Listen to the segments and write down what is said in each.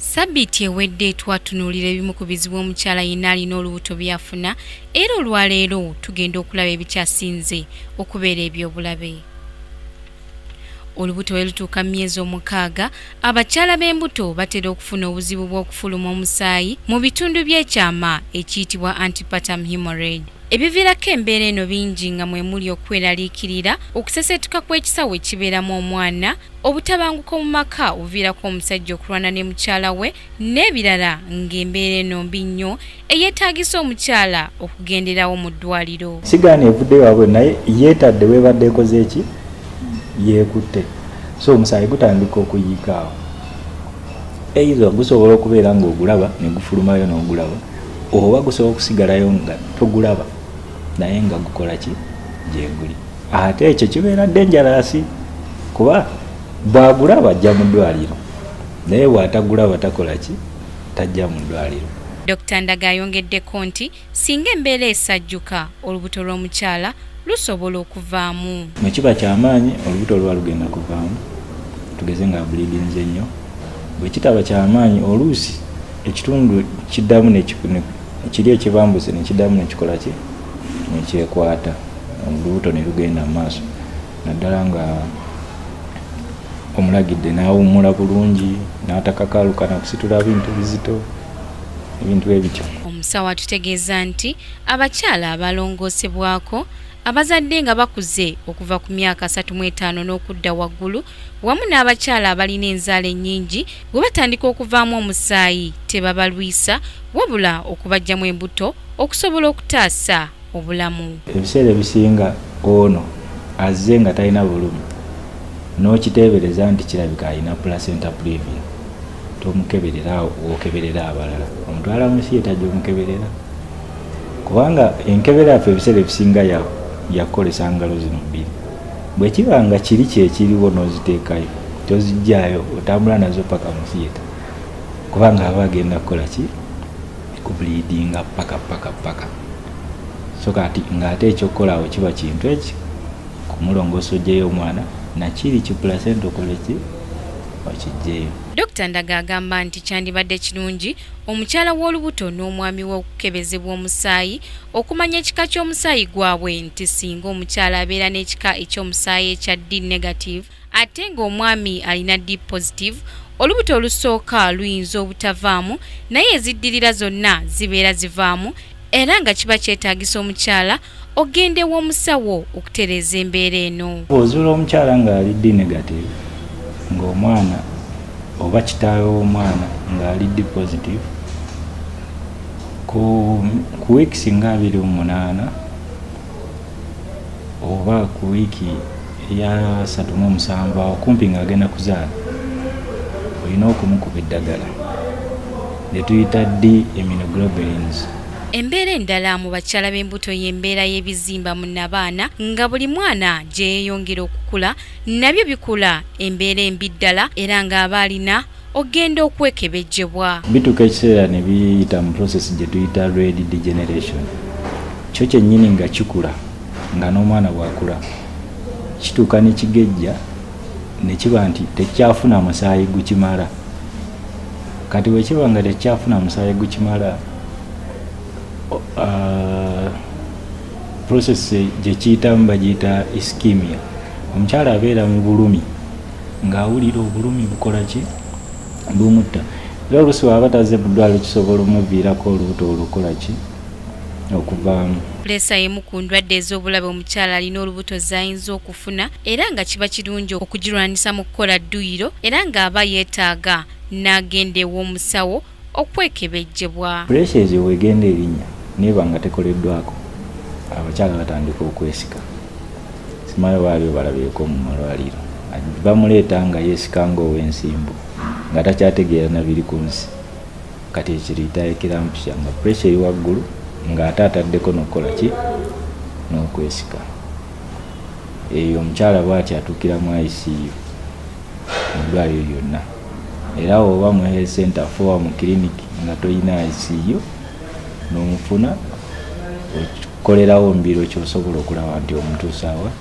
Ssabbiiti ewedde twatunuulira ebimu ku bizibu omukyala yenna alina olubuto by'afuna era olwaleero tugenda okulaba ebikyasinze okubeera eby'obulabe. Olubuto bwe lutuuka mu myezi 6, abakyala b'embuto batera okufuna obuzibu bw'okufuluma omusaayi mu bitundu by'ekyama ekiyitibwa antepartum hemorrhage. Ebiviirako embeera eno bingi nga mwe muli okweraliikirira, okuseseetuka kw'ekisawo ekibeeramu omwana, obutabanguko mu maka obuviirako omusajja okulwana ne mukyala we n'ebirala, ng'embeera eno mbi nnyo eyeetaagisa omukyala okugenderawo mu ddwaliro. Sigaana evuddeyo wabwe, naye yeetadde weebadde ekoze eki yeekutte, so omusaayi gutandika okuyiika awo. Either gusobola okubeera ng'ogulaba ne gufulumayo n'ogulaba, oba gusobola okusigalayo nga togulaba naye nga gukola ki gyeguli. Ate ekyo kibeera dangerous, kuba bw'agulaba ajja mu ddwaliro, naye bw'atagulaba takola ki, tajja mu ddwaliro. Dr Ndaga ayongeddeko nti singa embeera esajjuka, olubuto lw'omukyala lusobola okuvaamu. Bwe kiba kyamaanyi, olubuto luba lugenda kuvaamu, tugeze nga bleedinze nnyo. Bwe kitaba kyamaanyi, oluusi ekitundu kiddamu kiri ekibambuse nekiddamu nekikola ki, nekyekwata, olubuto ne lugenda mu maaso, naddala nga omulagidde n'awummula bulungi n'atakakaaluka nakusitula bintu bizito, ebintu ebityo. Omusawo atutegeeza nti abakyala abalongoosebwako abazadde nga bakuze okuva ku myaka 35 n'okudda waggulu, wamu n'abakyala abalina enzaala ennyingi, bwe batandika okuvaamu omusaayi tebabalwisa, wabula okubaggyamu embuto okusobola okutaasa obulamu. Ebiseera ebisinga ono azze nga talina bulumi n'okiteebereza nti kirabika alina placenta previa, tomukeberera awo w'okeberera abalala, omutwala mu theatre gy'omukeberera, kubanga enkebera yaffe ebiseera ebisinga yakukolesa ngalo zino bbiri. Bwe kiba nga kiri kyekiriwo n'oziteekayo, toziggyaayo, otambula nazo paka mu theatre, kubanga aba agenda kukola ki, kubleedinga paka paka paka. So kati ng'ate ekyokukola awo kiba kintu eki kumulongoosa oggyeyo omwana, nakiri ki placenta okole ki, okiggyeyo. Dr Ndaga agamba nti kyandibadde kirungi omukyala w'olubuto n'omwami we okukebezebwa omusaayi okumanya ekika ky'omusaayi gwabwe, nti singa omukyala abeera n'ekika eky'omusaayi ekya D negative ate ng'omwami alina D positive, olubuto olusooka luyinza obutavaamu, naye eziddirira zonna zibeera zivaamu, era nga kiba kyetaagisa omukyala ogende w'omusawo okutereeza embeera eno. Bw'ozuula omukyala ng'ali D negative, ng'omwana oba kitaawe w'omwana ng'ali D positive, ku weeks nga 28 oba ku wiiki eya 37 awo kumpi ng'agenda kuzaala, olina okumukuba eddagala lye tuyita D immunoglobulins. Embeera endala mu bakyala b'embuto y'embeera y'ebizimba mu nnabaana, nga buli mwana gye yeeyongera okukula nabyo bikula, embeera embi ddala era ng'aba alina ogenda okwekebejjebwa. Bituuka ekiseera ne biyita mu process gye tuyita red degeneration, kyo kyennyini nga kikula nga n'omwana bw'akula, kituuka ne kigejja ne kiba nti tekyafuna musaayi gukimala. Kati bwe kiba nga tekyafuna musaayi gukimala, process gye kiyitamu bagiyita ischemia. Omukyala abeera mu bulumi ng'awulira obulumi bukola ki, bumutta, era oluusi bw'aba tazze mu ddwaliro kisobola omuviirako olubuto olukola ki, okuvaamu. Puleesa y'emu ku ndwadde ez'obulabe omukyala alina olubuto z'ayinza okufuna, era nga kiba kirungi okugirwanisa mu kukola dduyiro, era ng'aba yeetaaga n'agenda ew'omusawo okwekebejjebwa. Puleesa ezo bw'egenda erinnya n'eba nga tekoleddwako, abakyala batandika okwesika. Simanyi oba baali balabyeko mu malwaliro, bamuleeta nga yeesika ng'ow'ensimbu, nga takyategeera na biri ku nsi. Kati ekyo tuyita eclampsia, nga pressure eri waggulu ng'ate ataddeko n'okukola ki, n'okwesika. Eyo omukyala bw'ati atuukira mu ICU mu ddwaliro lyonna, era oba mu health center 4 mu clinic nga toyina ICU n'omufuna, okolerawo mbiro ky'osobola okulaba nti omutuusa wa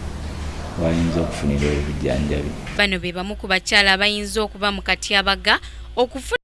wayinza okufunira obujjanjabi. Bano be bamu ku bakyala abayinza okuba mu katyabaga okufuna